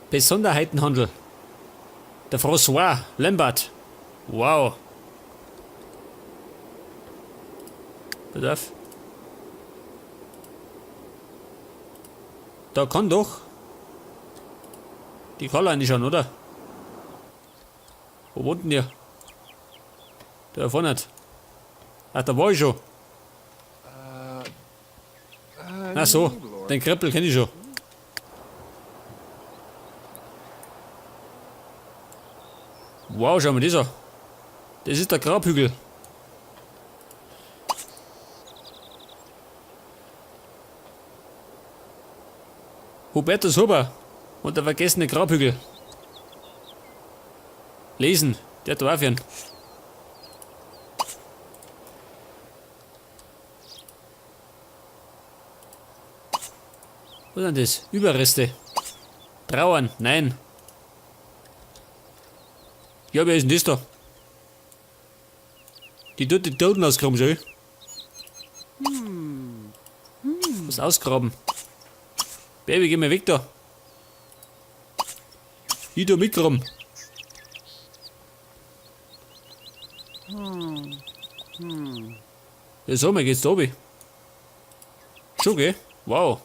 Besonderheitenhandel. Der François Lambert. Wow. Pass auf. Da kann doch die Carla schon, oder? Wo wohnt denn der? Da vorne nicht. Ach, da war ich schon. Ach so, den Kreppel kenne ich schon. Wow, schau mal das an. Das ist der Grabhügel. Hubertus Huber und der vergessene Grabhügel. Lesen, der Dwarfian. Was sind das? Überreste. Trauern, nein. Ja, wer ist denn das da? Die tut die Toten ausgraben, schau. Was ausgraben? Baby, geh mal weg da. Ich tu mitgraben. Ja, so, mir geht's da oben. Schon, gell? Wow.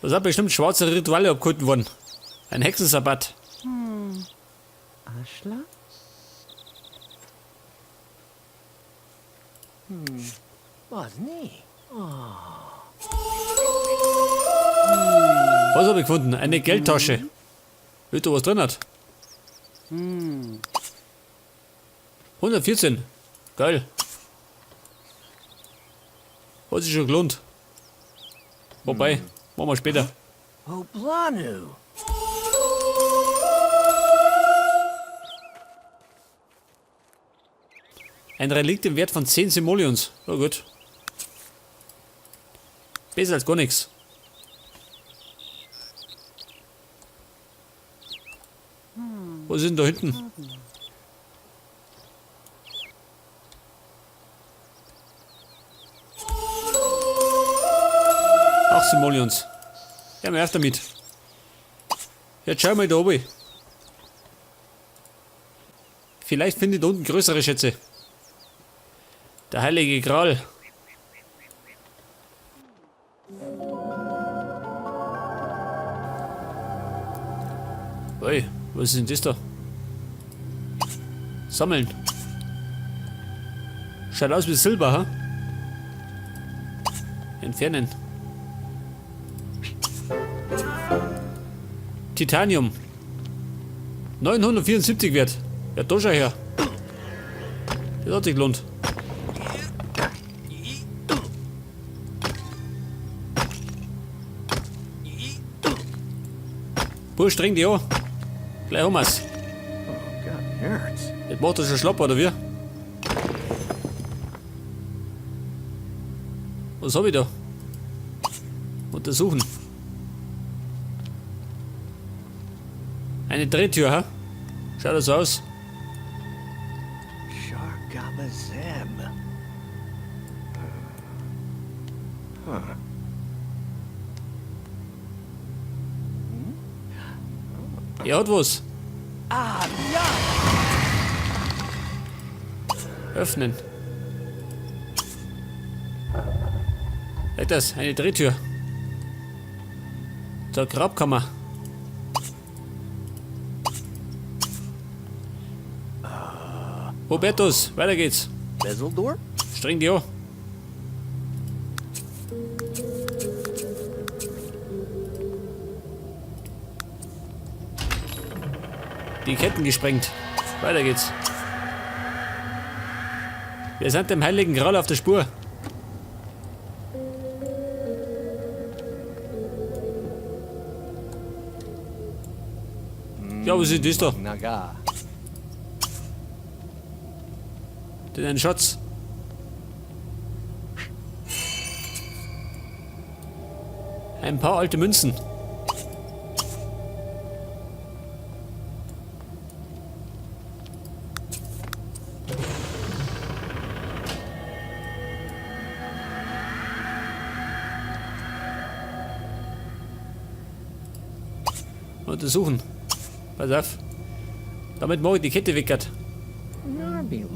Da sind bestimmt schwarze Rituale abgehalten worden. Ein Hexensabbat. Aschla? Was nie? Was habe ich gefunden? Eine Geldtasche. Wisst ihr, was drin hat? 114. Geil. Hat sich schon gelohnt. Wobei, machen wir später. Hoplanu. Ein Relikt im Wert von 10 Simoleons. Na gut. Besser als gar nichts. Was ist denn da hinten? 8 Simoleons. Ja, mir auf damit. Jetzt schau mal da oben. Vielleicht findet unten größere Schätze. Der Heilige Gral. Ui, was ist denn das da? Sammeln. Schaut aus wie Silber, ha? Entfernen. Titanium. 974 wert. Ja, da schau her. Das hat sich gelohnt. Bursch, streng dich an. Gleich haben wir's. Jetzt macht er schon schlapp, oder wie? Was hab ich da? Untersuchen. Eine Drehtür, ha? Schaut das aus? Er hat was. Ah, ja. Öffnen. Das, eine Drehtür. Zur Grabkammer. Hubertus, weiter geht's. Bezeldor? Streng dich an. Die Ketten gesprengt. Weiter geht's. Wir sind dem Heiligen Gral auf der Spur. Ja, was ist das da? Naga. Das ist ein Schatz. Ein paar alte Münzen. Untersuchen. Pass auf. Damit mache ich die Kette weckert. Narbilu.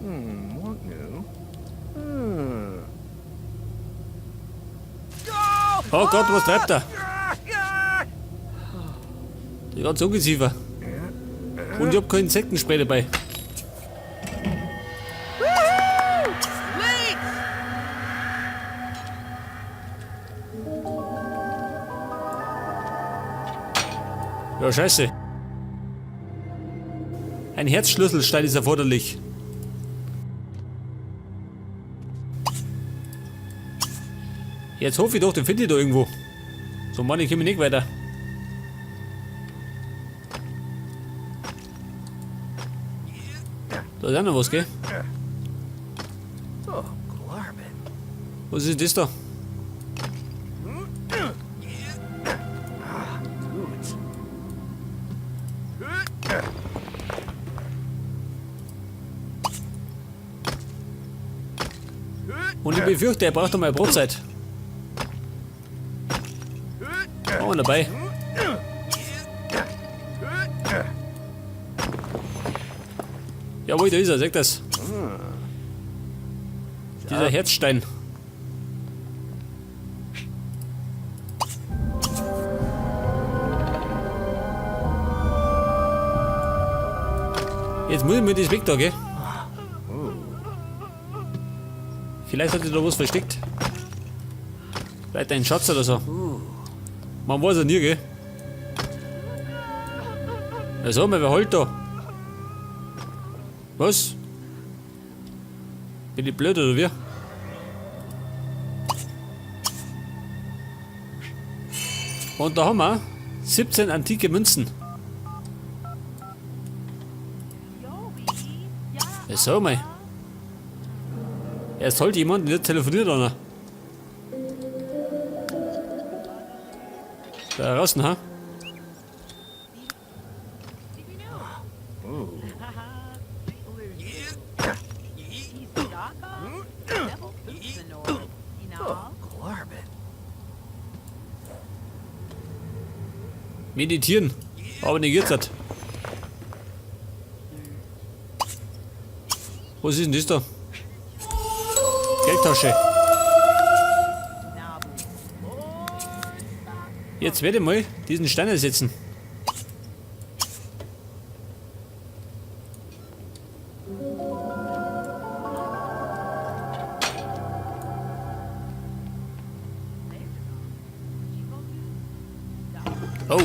Wantnu. Hm. Oh Gott, was treibt er? Die ganze Ungeziefer. Und ich hab kein Insektenspray dabei. Ja, scheiße. Ein Herzschlüsselstein ist erforderlich. Jetzt hoffe ich doch, den finde ich da irgendwo. So, Mann, ich komme nicht weiter. Da ist auch noch was, gell? Oh, Glarbin. Was ist das da? Gut. Und ich befürchte, er braucht noch mal Brotzeit. Oh, dabei. Jawohl, da ist er, seht das. Dieser Herzstein. Jetzt muss ich mir das weg da, gell? Vielleicht hat er da was versteckt. Vielleicht ein Schatz oder so. Man weiß ja nie, gell? Ja, sag mal, wer holt da? Was? Bin ich blöd oder wie? Und da haben wir 17 antike Münzen. Ja, sag mal. Er sollte jemand nicht telefoniert, oder? Da draußen, ha? Meditieren. Aber nicht jetzt. Was ist denn das da? Geldtasche. Jetzt werde ich mal diesen Stein ersetzen. Oh.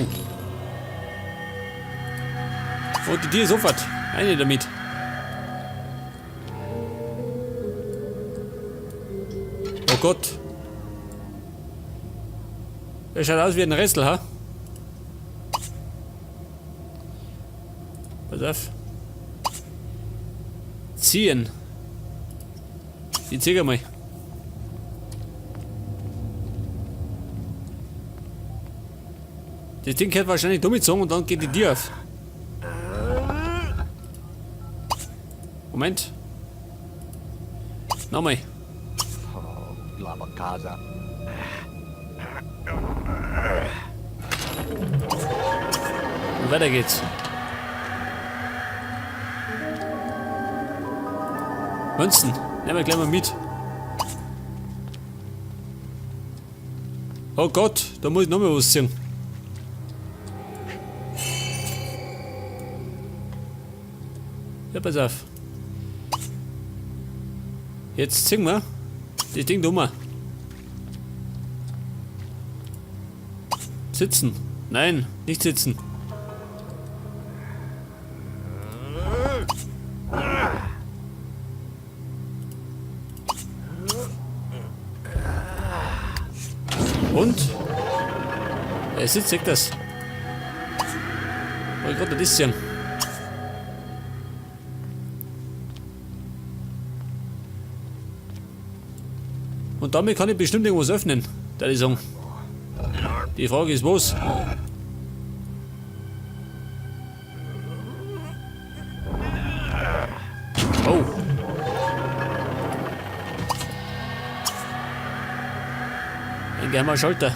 Und die Tür sofort. Eine damit. Oh Gott. Der schaut aus wie ein Rätsel, ha? Pass auf. Ziehen. Ich zieh mal. Das Ding hat wahrscheinlich durchgezogen und dann geht die Tür auf. Moment. Nochmal. Oh, Labakaza. Und weiter geht's. Münzen. Nehmen wir gleich mal mit. Oh Gott, da muss ich noch mal was ziehen. Ja, pass auf. Jetzt ziehen wir das Ding da um. Sitzen. Nein, nicht sitzen. Und? Er sitzt, seht das. Wollte gerade das sehen. Und damit kann ich bestimmt irgendwas öffnen, da ich sagen. Die Frage ist, was? Oh. Ein geheimer Schalter.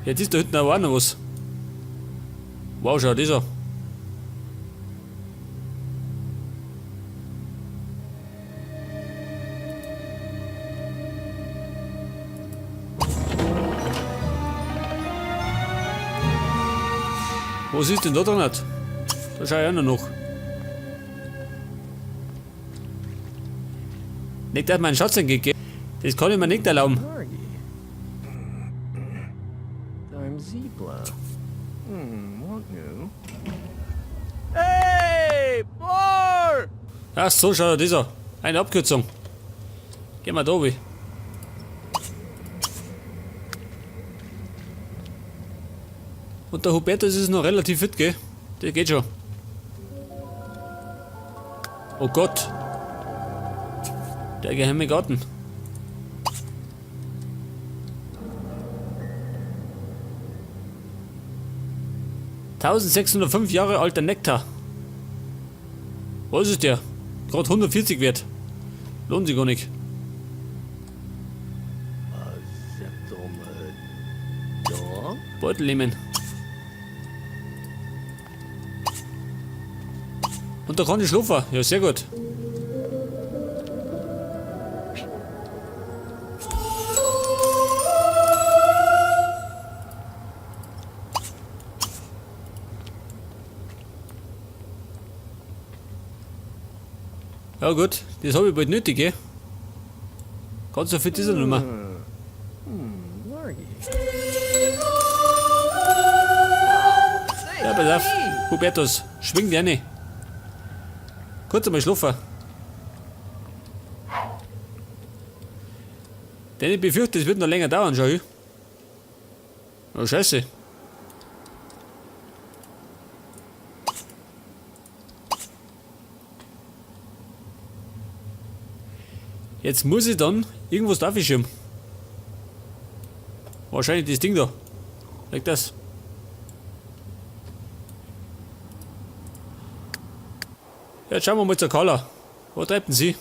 Jetzt ist da hinten aber auch noch was. Wow, schau das an. Was ist denn da drin? Da schau ich auch noch nach. Nicht, dass mein Schatz entgeht, gell? Das kann ich mir nicht erlauben. Nargi. I'm Zebla. What new? Hey, Blar! Ach so, schau dir das an. Eine Abkürzung. Gehen wir da runter. Und der Hubertus ist noch relativ fit, gell? Der geht schon. Oh Gott. Der geheime Garten. 1605 Jahre alter Nektar. Was ist der? Gerade 140 wert. Lohnt sich gar nicht. Beutel nehmen. Und da kann ich schlafen. Ja, sehr gut. Ja gut, das hab ich bald nötig, gell? Ganz so fit ist er nicht mehr. Ja, pass auf, Hubertus, schwing dich rein. Kurz einmal schlafen. Denn ich befürchte, es wird noch länger dauern, schau ich. Oh, scheiße. Jetzt muss ich dann irgendwas drauf schieben. Wahrscheinlich das Ding da. Leg das. Jetzt schauen wir mal zur Carla. Wo treibt denn sie?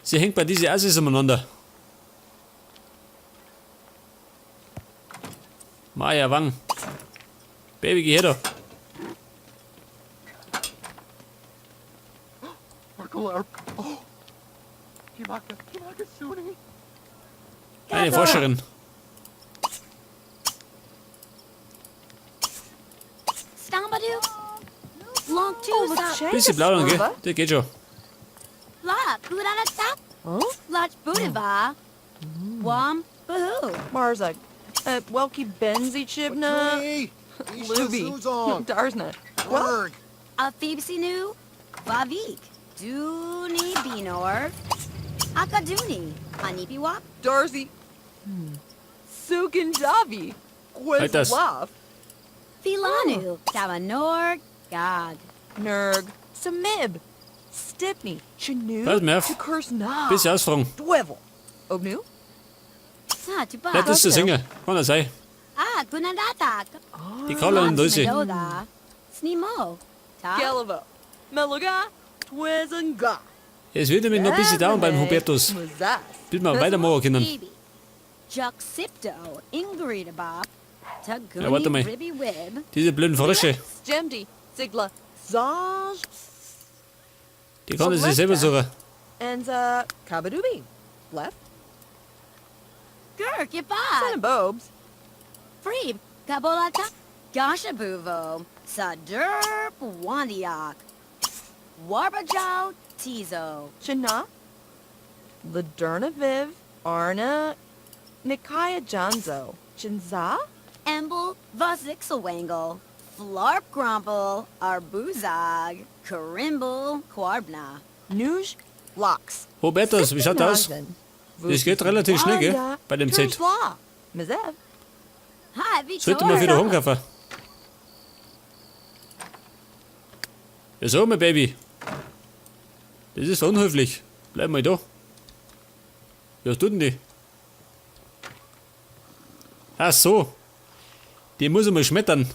Sie hängt bei diesen Assis umeinander. Maja Wang. Baby, geh her da. Eine Forscherin. Bisschen plaudern, gell? Der geht schon. Marza, Welky Benzi Chibna, Luby, Darsna, Berg. Afibsinu, Vavik, Duni Binor, Akaduni, Anipiwap, Darcy, Sukinjabi, Halt das. Gwizlaf, Filanu, Tavanor, Gag. Nerg, Samib, Stipney, Chinu, Pass mir auf. Tukursna, Bisschen ausfragen. Dwevel, Obnu, Satuba, Vielleicht ist der Sänger. Kann das sein. Ah, Gunadatak, Die Carla und Dulce. Medoda, Snimo, Ta, Gelivo, Meluga, Twizanga. Es wird nämlich noch ein bisschen dauern beim Hubertus, Muzas. bis wir weitermachen können. Bibi, Juxipto, Ingridabop, Taguni, Ja, warte mal. Ribby Wib, Diese blöden Frösche, Jemdi, Sigla, Zaj, die kann sich selber suchen. and Kabadubi. Left, Gurk, Yabab, Cinebobes, Freeb, Kabolata, Gashabuvo, Sadurp, Wandiak, Warbajow, Tizo, Chana, Ladernaviv, Arna, Nikaya Janzo, Chinza, Embel, Vazixelwangle, Flarp Grumple, Arbuzag, Karimbel, Quarbna. Nuj, Lox. Hubertus, wie schaut das aus? Das geht relativ schnell, gell? Bei dem Zelt. Mizev. Hi, Victor. Sollte man wieder heimkaufen. Ja, so, mein Baby. Das ist unhöflich. Bleib mal da. Was tut denn die? Ach so. Die muss ich mal schmettern.